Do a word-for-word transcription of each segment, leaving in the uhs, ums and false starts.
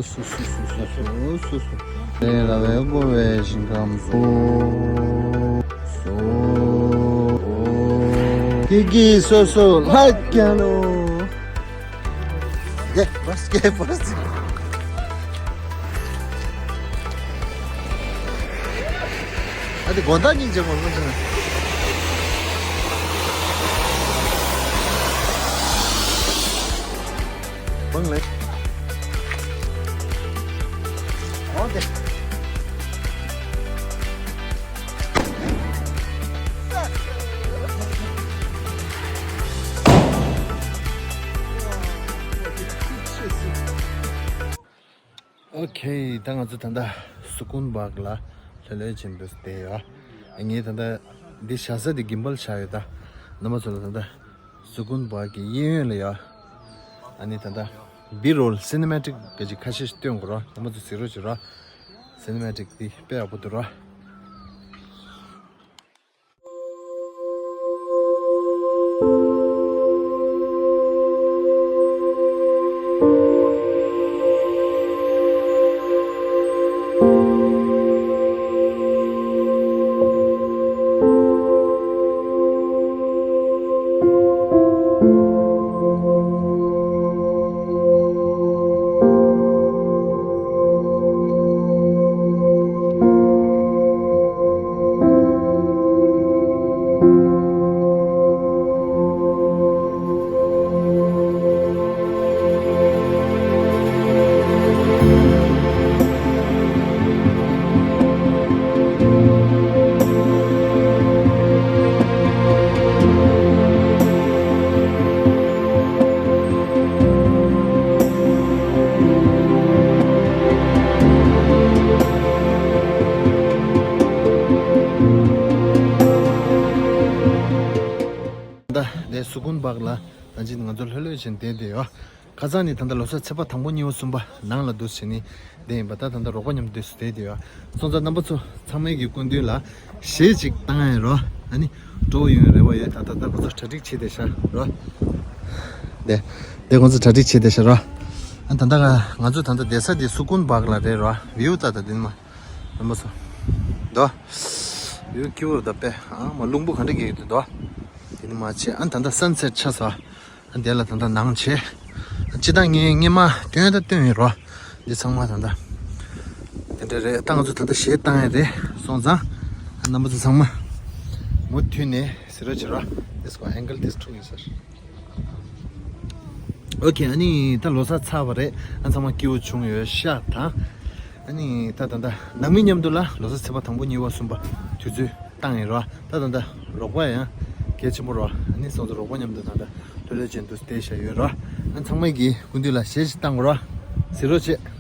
སོ་སོ་སོ་སོ་སོ་སོ་སོ། དེ་ལ་བའི་གོ་བའི་ཞིང་ཁམས་སོ། སོ། ཀི་ཀི་སོ་སོ་ལྷ་རྒྱལ་ལོ། གེ་བར་སི་གེ་བར་སི། ཨ་དེ་དགོང་དག་སྙིང་རྗེ་མོ་མོ་ཅན། བང་ལེ། འོ་དེ། ཨོ་ཁེ། ད་ང་ཚོ་ད་ལྟ་སུ་ཀུན་བག་ལ་ལྷོད་ལྷོད་བྱེད་འདུག་བསྡད་ཡོད། ངས་ད་ལྟ་འདི་བཞག་ས་དེ་གིམ་བལ་བཞག་ཡོད། ད་རྣམ་པ་ཚོ་ལ་ད་ལྟ་སུ་ཀུན་བག་གི་གཡས་གཡོན་ལ་ཡོད། ཨ་ནི་ད་ལྟ་བི་རོལ་སི་ནི་མེ་ཊིག་གི་ཅིག་ཁ་ཤས་ཤིག་སྟོན་དགོས་རོ། རྣམ་པ་ཚོ་གཟིགས་རོགས་བྱེད་རོ། སི་ནི་མེ་ཊིག་འདི་དཔེ་ཡག་པོ་འདུག་རོ། ད་ལས་སུ་ཀུན་བག་ལ་ད་ཅི་ང་ཚོ་ལྷོད་ལྷོད་བྱས་བསྡད་བསྡད་ཡོད། ཁ་སང་ནས་ད་ལྟ་ལོ་གསར་ཚེས་པ་དང་པོ་གཉིས་པ་གསུམ་པ་ནང་ལ་འདུག་བྱས་ནས་བསྡད་ཡིན་པ། ད་ད་ལྟ་རོགས་པ་མཉམ་དུ་བསྡད་བསྡད་ཡོད། སོང་ཙང་རྣམ་པ་ཚོ་ཚང་མའི་གི་སྐུ་མདུན་ལ་གཞས་ཅིག་བཏང་ཡ་ཡིན་རོ། ཨ་ནི་སྤྲོ་བོ་ཡོང་རེ་བ་ཡོད། ད་ད་ད་ཁོ་ཚོ་གྲ་སྒྲིག་བྱས་བསྡད་ཤག་རོ། དེ་དེ་ཁོ་ཚོ་གྲ་སྒྲིག་བྱས་བསྡད་ཤག་རོ། ཨ་ད་ལྟ་ང་ཚོ་ད་ལྟ་བསྡད་ས་དེ་སུ་ཀུན་བག་ལ་རེད་རོ། བིའུ་ད་ད་དེ་ནི་མ། རྣམ་པ་ཚོ། དོ། ཡུལ་སྐྱིད་པོ་རེད་ད་དཔེ། ཨ་མ་རླུང་བུ་ག་འདྲ་རྒྱག་གི་འདུག་དོ། དེ་ནི་མ་བྱེད། ཨ་ད་ལྟ་སན་སེཊ་ཆགས་སོང་། ཨ་དེ་ལ་ད་ལྟ་ནང་བྱེད། ཨ་སྤྱིར་བཏང་ངས་སྔས་མ་སྟོན་ད་སྟོན་ཡིན་རོ། འདི་ཚང་མ་ད་ལྟ་དེ་འདྲ་རེད། ད་ང་ཚོ་ད་ལྟ་གཞས་བཏང་ཡ་རེད། སོང་ཙང་ཨ་རྣམ་པ་ཚོ་ཚང་མ་མུ་མཐུད་ནས་གཟིགས་རོགས་བྱེད་རོ། དེ་སྐོར་ཨེང་གལ་དེ་ཐུག་ཡིན་ཟེར། ཨོ་ཁེ། ཨ་ནི་ད་ལོ་གསར་ཚར་བ་རེད། ཨ་ཚང་མ་སྐྱིད་པོ་བྱུང་ཡོད་ཤག་དང་། ཨ་ནི་ད་ད་ད་ནང་མི་མཉམ་དུ་ལ་ལོ་གསར་ཚེས་པ་དང་པོ་གཉིས་པ་གསུམ་པ་དུས་ཚོད་བཏང་ཡིན་རོ། ད་ད་ད་རོགས་པ་ཡང་གལ་ཆེན་པོ་རོ། ཨ་ནི་སོང་ཙང་རོགས་པ་མཉམ་དུ་ད་ད་ལྷོད་ལྷོད་བྱས་འདུག་བསྡད་བཞག་ཡོད་རོ། ཨ་ཚང་མ་གི་སྐུ་མདུན་ལ་གཞས་ཤིག་བཏང་དགོས་རོ། གཟིགས་རོགས་བྱེད།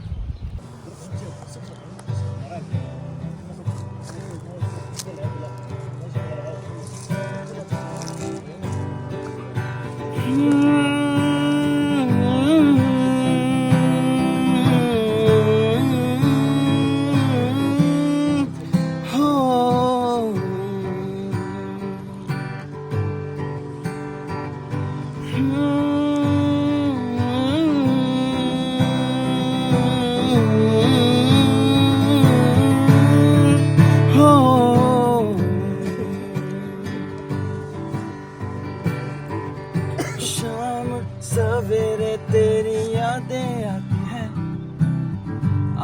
शाम सवेरे तेरी यादें आती हैं,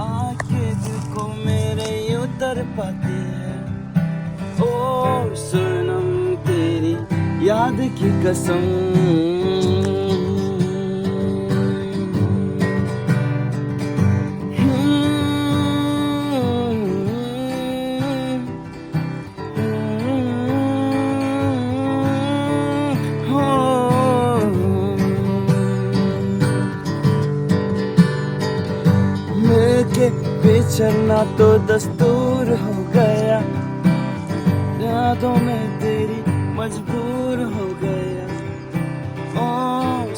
आके दिल को मेरे यूं तड़पाती है। ओ सनम, तेरी याद की कसम। मिलके बिछड़ना तो दस्तूर हो गया, यादों में तेरी मजबूर हो गया। ओ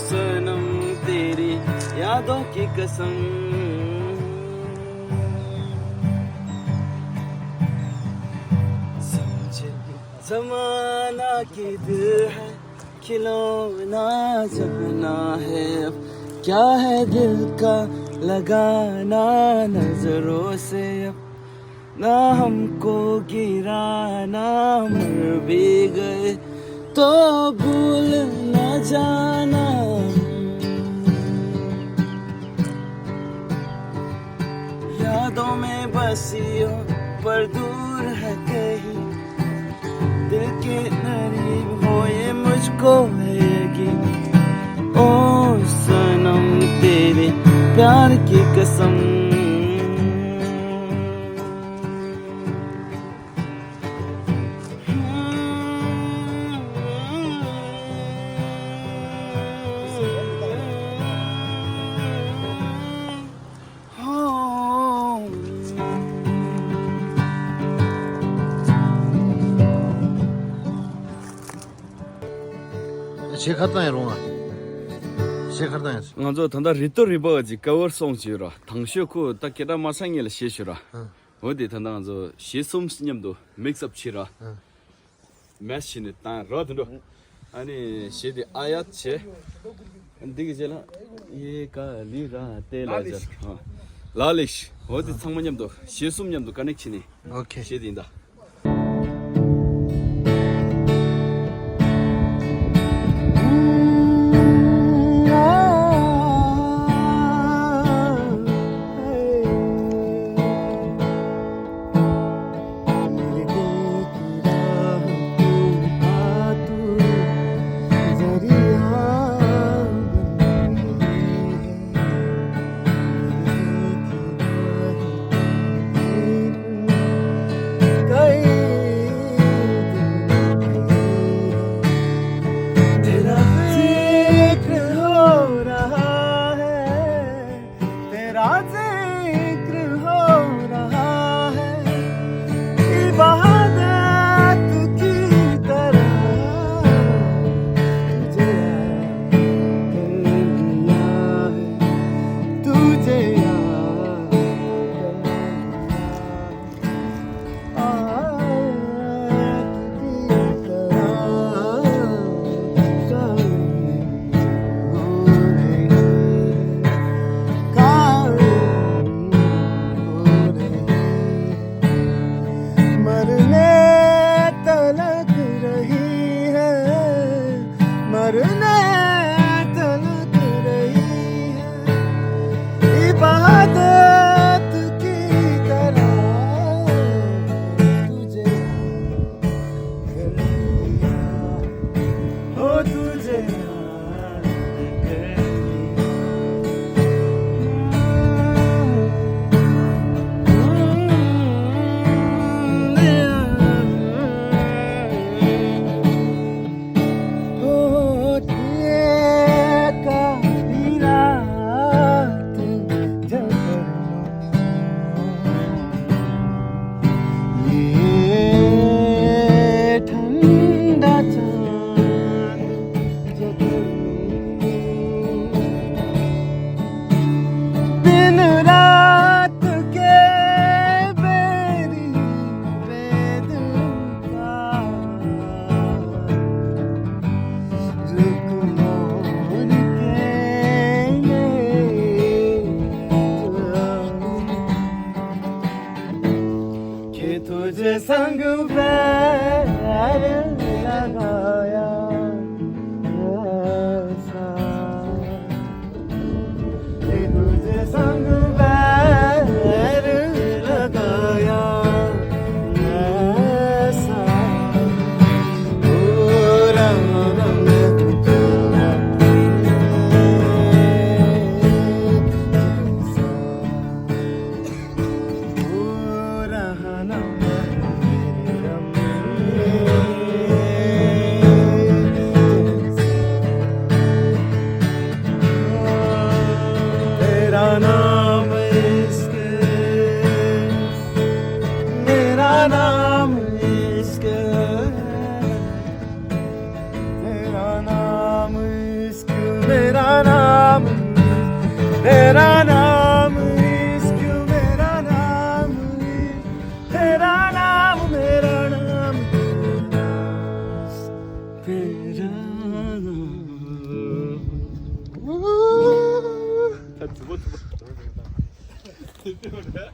सनम, तेरी यादों की कसम। समझे जमाना के दिल है खिलौना, जाना है अब क्या है दिल का लगाना नजरों से अपना, हमको गिराना, मर भी गए तो भूल न जाना। यादों में बसी हो पर दूर है कहीं, दिल के करीब हो ये मुझको है यकीन। ओ सनम, तेरे प्यार की कसम। ཤེལ་ཁ་བཏང་ཡ་རུང་ང་། ཤེལ་ཁ་བཏང་ཡ། ང་ཚོ་ད་ལྟ་རི་ཏོ་རི་པ་གི་ཀ་བར་སོང་བྱས་ར། དང་ཤོས་ཁོ་ད་སྐད་གྲགས་མ་ཆགས་ངེས་ལ་གཞས་ཞུ་ར། ཨ། འོ་དེ་ད་ལྟ་ང་ཚོ་གཞས་གསུམ་མཉམ་དུ་མིག་སི་ཨབ་བྱས་ར། ཨ། མེ་ཤི་ནི་བཏང་རོགས་དེ་འགྲོ། ཨ་ནི་གཞས་དེ་ཨ་ཡ་བྱས། འདི་གི་རྗེས་ལ་ཡེ་ཀ་ལི་ར་ཏེ་ལ་ཇ། ལ་ལེགས། འོ་དེ་ཚང་མ་མཉམ་དུ་གཞས་གསུམ་མཉམ་དུ་ཀ་ནེག་བྱས་ནི། ཨོ་ཁེ། གཞས་དེ་ཡིན་ད། तेरा जिक्र हो रहा है, तेरा जिक्र हो रहा है, इबादत की तरह तुझे याद कर लिया है, तुझे याद कर लिया है। मरने तलक रही है, मरने तलक रही है, इबादत की तरह तुझे याद कर लिया, हो तुझे याद कर लिया। होठे का रात जगनू, ये ठंडा चांद जगनू, दिन रात के मेरी बेदुआ। रुक मोड़ के ये जा। कि तुझे संग पैर लगाया ऐसा। तुझे संग पैर लगाया ऐसा। पूरा मैं तुझे पूरा तेरा नाम इश्क, मेरा नाम इश्क, तेरा नाम इश्क, मेरा नाम, तेरा नाम इश्क, मेरा नाम इश्क, तेरा नाम, मेरा नाम, तेरा नाम। ད་དུ་བ་དུ་བ། དེ་དེ་བ་རེད།